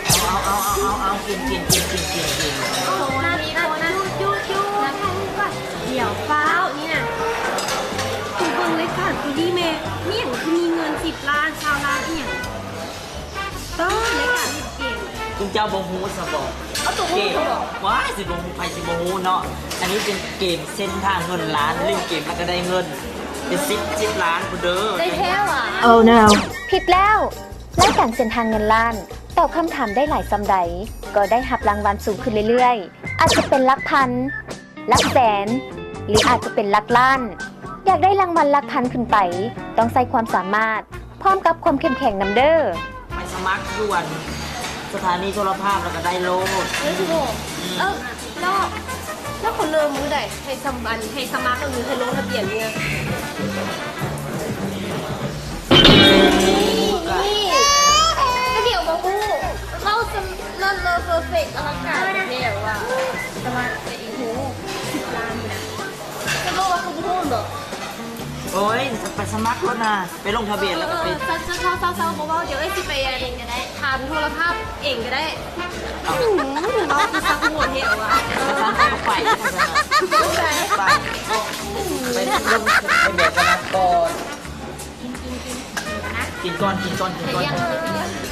ເອົາໆໆໆ ກິນໆໆໆໆ ໂອ້ຍ ດຽວຟ້າວນີ້ນະ ກູເບິ່ງລາຍການໂຕນີ້ແມ່ ມີຫຍັງຄືມີເງິນສິບລ້ານ ຊາວລ້ານອີ່ຫຍັງ ຕ້ອງລາຍການເຮັດເກມ ຈຸມເຈົ້າບໍ່ຮູ້ຊະບໍ? ເອົາໂຕຮູ້ຊະບໍ? ວ້າຍ ຊິບໍ່ຮູ້ ໃຜຊິບໍ່ຮູ້ເນາະ ອັນນີ້ເປັນເກມເສັ້ນທາງເງິນລ້ານ ຫຼິ້ນເກມແລ້ວກໍໄດ້ເງິນເປັນສິບ ສິບລ້ານພຸ້ນເດີ ໄດ້ແທ້ຫວາ? ໂອ້ ໂນ ຜິດແລ້ວ! ລາຍການເສັ້ນທາງເງິນລ້ານ ຕອບຄຳຖາມໄດ້ຫຼາຍສ່ຳໃດ ກໍໄດ້ຮັບລາງວັນສູງຂຶ້ນເລື້ອຍໆ ອາດຈະເປັນຫຼັກພັນ, ຫຼັກແສນ ຫຼື ອາດຈະເປັນຫຼັກລ້ານ. ຢາກໄດ້ລາງວັນຫຼັກພັນຂຶ້ນໄປ ຕ້ອງໃຊ້ຄວາມສາມາດ ພ້ອມກັບຄວາມເຂັ້ມແຂງນຳເດີ. ໄປສະໝັກຢູ່ອັນສະຖານີໂທລະພາບແລ້ວກໍໄດ້ໂລດ. ເອີ ເອີ ແລ້ວ ແລ້ວເຂົາເລີ່ມມື້ໃດ? ໃຫ້ສະໝັກ ໃຫ້ສະໝັກ ຫຼື ໃຫ້ລົງທະບຽນເມື່ອ? ນີ້ ນີ້ ດຽວມາຮູ້ ເວົ້າສະ ເລີດເລີເພີເຟັກ ອະລັງການແທ້ວ່າ ແຕ່ວ່າ ໂອ້ໂຫ ສິບລ້ານນີ້ນະ ສະຫຼຸບວ່າຄືບໍ່ຮູ້ແມ່ນບໍ່? ໂອ້ຍ ໄປສະໝັກໂລດນະ ໄປລົງທະບຽນແລ້ວກໍໄປ ເອີ ເຊົາໆໆ ບໍ່ເວົ້າ ດຽວເອື້ອຍຊິໄປ ເອງກໍໄດ້ ຖາມໂທລະພາບເອງກໍໄດ້. ເອົ້າ ເວົ້າຄືຊັກໂຫດແທ້ວ່າ ຊັ້ນກໍໄປ ໄປ ໄປລົງທະບຽນກັນນະກ່ອນ ກິນກ່ອນ ກິນກ່ອນ ກິນກ່ອນ ເອີ.